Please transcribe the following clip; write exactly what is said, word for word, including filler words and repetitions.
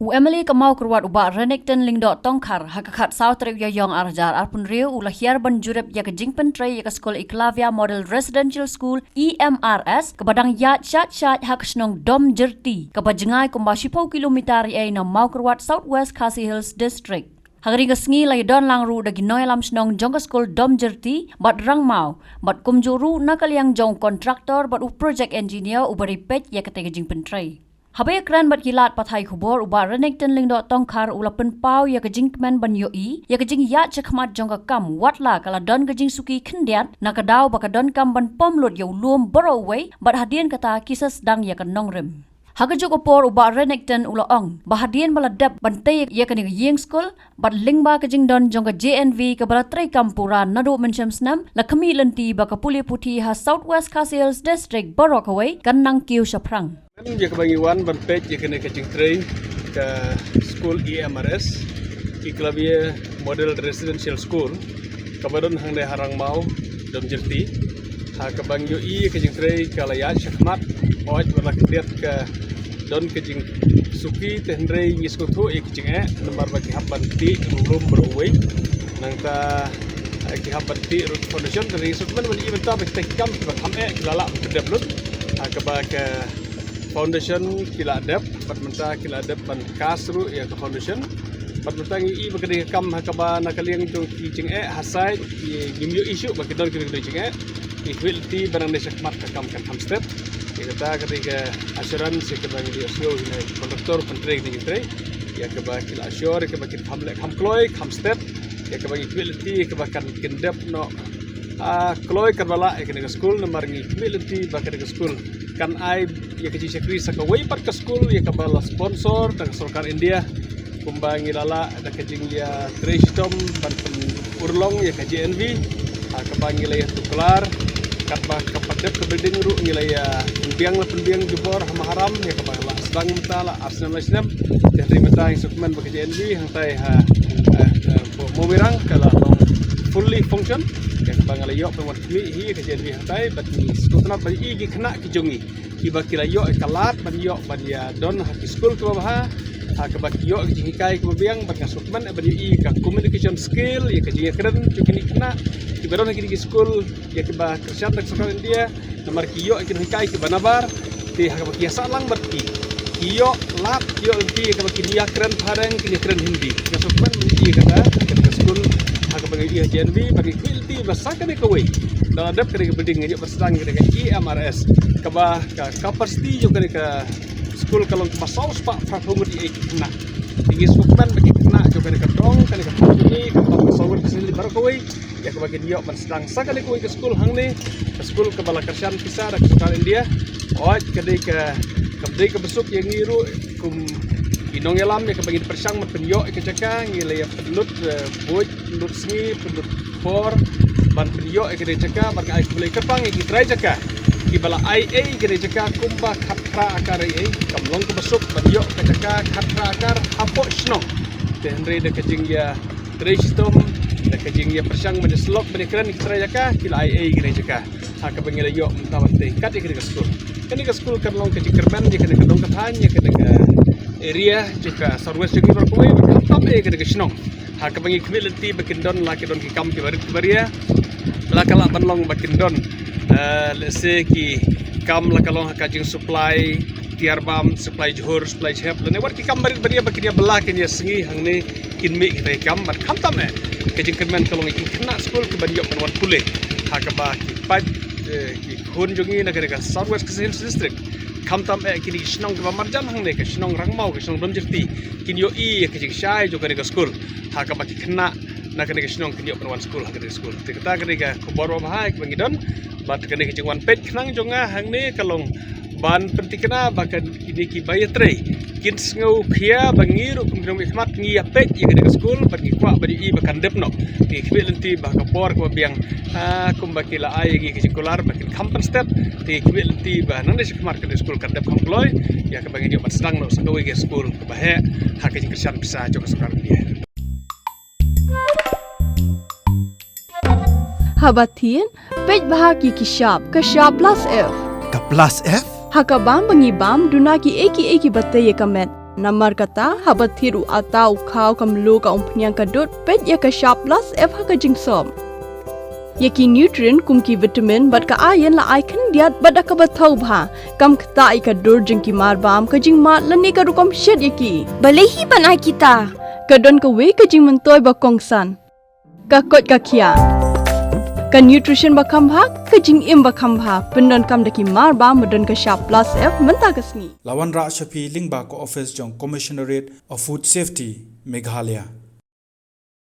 U MLA ka Mawkyrwat u Bah Renikton Lyngdoh Tongkhar ha ka khatsaw tarik u Ïaïong ar hajar arphew hynriew u la hiar ban jurip ïa ka jingpyntrei ïa ka skul Eklavya Model Residential School, EMRS, kaba dang ïaid shait shait ha ka shnong Domjyrti, kaba jngai kumba shiphew kilometer ïa na Mawkyrwat, South West Khasi Hills District. Ha kane ka sngi la ïadon lang ruh da ki nongïalam shnong jong ka skul Domjyrti bad Rangmaw, bad kumjuh ruh na ka liang jong u kontraktor bad u project engineer uba ri peit ïa katei ka jingpyntrei. Haba ïakren bad ki lad pathai khubor, u Bah Renikton Lyngdoh Tongkhar u la pynpaw ïa ka jingkmen ban ïohi ïa ka jingïaid shakhmat jong ka kam, watla ka la don ka jingsuki khyndiat na ka daw ba ka donkam ban pom lut ïa u lum baroh uwei, bad hadien kata ki sa sdang ïa ka nongrim. Ha kajuh ka por u Bah Renikton u la ong ba hadien ba la dep ban tei ïa kane ka ïing skul, bad lyngba ka jingdon jong ka JNV kaba la treikam pura naduh mynshem snem, la khmih lynti ba ka pule puthi ha South West Khasi Hills District baroh kawei kan nang kiew shaphrang. Ïa kaba ngi wan ban peit ïa kane ka jingtrei ka skul EMRS, Eklavya Model Residential School, kaba don hangne ha Rangmaw, Domjyrti. Ha kaba ngi ïohi ka jingtrei ka la ïaid shakhmat, hooid ba la khyndiat ka don ka jingsuki, te hynrei ngi sngewthuh ïa ka jingeh namar ba ki hap ban tih ruh lum baroh uwei. Nangta ki hap ban tih ruh foundation, te ngi sngewthuh ban ïa mynta ba kita ki kam kiba kham eh ki la lah ban pyndep lut. Ha kaba ka foundation ki la dep, bad mynta ki la dep ban cast ruh ïa ka foundation. Bad mynta ngi ïohi ba ka dei ka kam ha kaba na ka liang jong ki jingeh ha site, ngi, ngim ïohi shuh ba ki don ki jingeh. Ngi khmih lynti ba nangne shakhmat ka kam kan kham stet. Ïa kata ka dei ka assurance ïa kaba ngi ïohsngew hi na ki contractor pyntrei kane ka jingtrei. Ïa kaba ki la assure ïa kaba kin kham leh kham kloi, kham stet. Ïa kaba ngi khmih lynti ïa kaba kan kyndep noh, ah, kloi katba lah ïa kane ka skul, namar ngi khmih lynti ba kane ka skul kan ai ïa ka jingshakri sa kawei pat ka skul ïa kaba la sponsor da ka sorkar India. Kumba ngi la lah da ka jingïatrei shitom ban pynurlong ïa ka JNV, ha kaba ngi la ïatuklar, katba ka pat dep ka building ruh ngi la ïa pynbiang, la pynbiang jubor ha Maharam, ïa kaba la sdang mynta la ar snem lai snem. Te hynrei mynta ngi sngewkmen ba ka JNV hangtai ha, eh, eh, Mawirang ka la long fully function. Ïa kaba nga la ïoh ban wan khmih hi ka JNV hangtai, bad ngi sngewtynnat ba ïa ki khynnah ki jong ngi kiba ki la ïoh ïa ka lad ban ïoh ban ïa don ha ki skul kiba bha, ha kaba ki ïoh ki jinghikai kiba biang, bad nga sngewkmen ban ïohi ka communication skill, ïa ka jingïakren jong kine ki khynnah kiba don ha kine ki skul ïa kiba kyrshan da ka sorkar India. Namar ki ïoh ki jinghikai kiba nabar, te ha kaba ki ïa sah lang bad ki, ki ïoh lad, ki ïoh lynti ïa kaba kin ïakren phareng, kin ïakren Hindi. Nga sngewkmen ban ïohi kata ha kane ka skul, ha kaba nga ïohi ha JNV, bad ngi khmih lynti ba sa kane kawei, da la dep kane ka building, ngi ïoh ban sdang kane ka EMRS, kaba ka capacity jong kane ka skul ka long kaba saw spah phra phew ngut ïa ki khynnah. Te ngi sngewkmen ba ki khynnah jong kane ka dong, kane ka thaiñ jong ngi, kaba saw ngut ki sngewlip baroh kawei, ïa kaba kin ïoh ban sdang sa kane kawei ka skul hangne, ka skul kaba la kyrshan pisa da ka sorkar India. Hooid ka dei ka, ka dei kaba suk ïa ngi ruh kum ki nongïalam, ïa kaba ngin pyrshang ban pynïoh ïa ka jaka, ngi la ïa pynlut, eh, buit, pynlut sngi, pynlut por ban pynïoh ïa kane ka jaka, bad nga ai khublei kyrpang ïa ki trai jaka kiba la ai ei ïa kane ka jaka kumba khatphra akar ei ei. Kam long kaba suk ban ïoh ka jaka khatphra akar hapoh shnong. Te hynrei da ka jingïatrei shitom, da ka jingïapyrshang ban ïasyllok ban ïakren ïa ki trai jaka, ki la ai ei ïa kane ka jaka, ha kaba ngi la ïoh mynta ban tei kat ïa kane ka skul. Kane ka skul kan long ka jingkyrmen ïa kane ka dong ka thaiñ, ïa kane ka area jong ka South West jong ngi baroh kawei, bad khamtam eh ïa kane ka shnong. Ha kaba ngi khmih lynti ba kin don la ki don ki kam kiba rit kiba ria, la ka lah ban long ba kin don, eh, lehse ki kam la ka long ha ka jingsupply tiar bam, supply jhur, supply jhep, lane wat ki kam barit baria ba kin ïa bylla kin ïa sngi hangne, kin mih kita ki kam. Bad khamtam eh ka jingkyrmen ka long ïa ki khynnah skul kiban ïoh ban wan pule, ha kaba ki paid, eh, ki khun jong ngi na kane ka South West Khasi Hills District, khamtam eh kine ki shnong kiba marjan hangne, ka shnong Rangmaw, ka shnong Domjyrti, kin ïohi ïa ka jingshai jong kane ka skul, ha kaba ki khynnah na kane ka shnong kin ïoh ban wan skul ha kane ka skul. Te kata ka dei ka khubor babha kaba ngi don. Bad kane ka jingwan peit khnang jong nga hangne ka long ban pynthikna ba kine kiba ïatrei kin sngewkhia ba ngi ruh kum ki nongmihkhmat ngi ïa peit ïa kane ka skul, bad ngi kwah ban ïohi ba kan dep noh. Ngi khmih lynti ba ka por kaba biang, ah, kumba ki la ai ïa ngi ka jingkular ba kin kham pynstet, te ngi khmih lynti ba nangne shakhmat kane ka skul kan dep kham kloi, ïa kaba ngin ïoh ban sdang noh sa kawei ka skul kaba heh ha ka jingkyrshan pisa jong ka sorkar India. Haba thied, peit bha ki ki shap, ka shap plus F. Ka plus F? Ha ka bam ba ngi bam, duna kiei kiei kiba tei ïa ka met. Namar kata, haba thied u atta, u khaw, ka mluh, ka umphniang, ka dud, peit ïa ka shap plus F ha ka jingsop. Ïa ki nutrient kum ki vitamin bad ka iron la ai khyndiat bad da kaba thaw bha. Kam ktah ïa ka dur jong ki marbam, ka jingmad lane ka rukom shet ïa ki. Balei hi ban ai kita? Ka don kawei ka jingmyntoi ba kongsan. Ka koit ka khiah. Ka nutrition ba kham bha, ka jingim ba kham bha. Pyndonkam da ki marbam ba don ka shap plus F mynta ka sngi. La wanrah sha phi lyngba ka office jong Commissionerate of Food Safety, Meghalaya.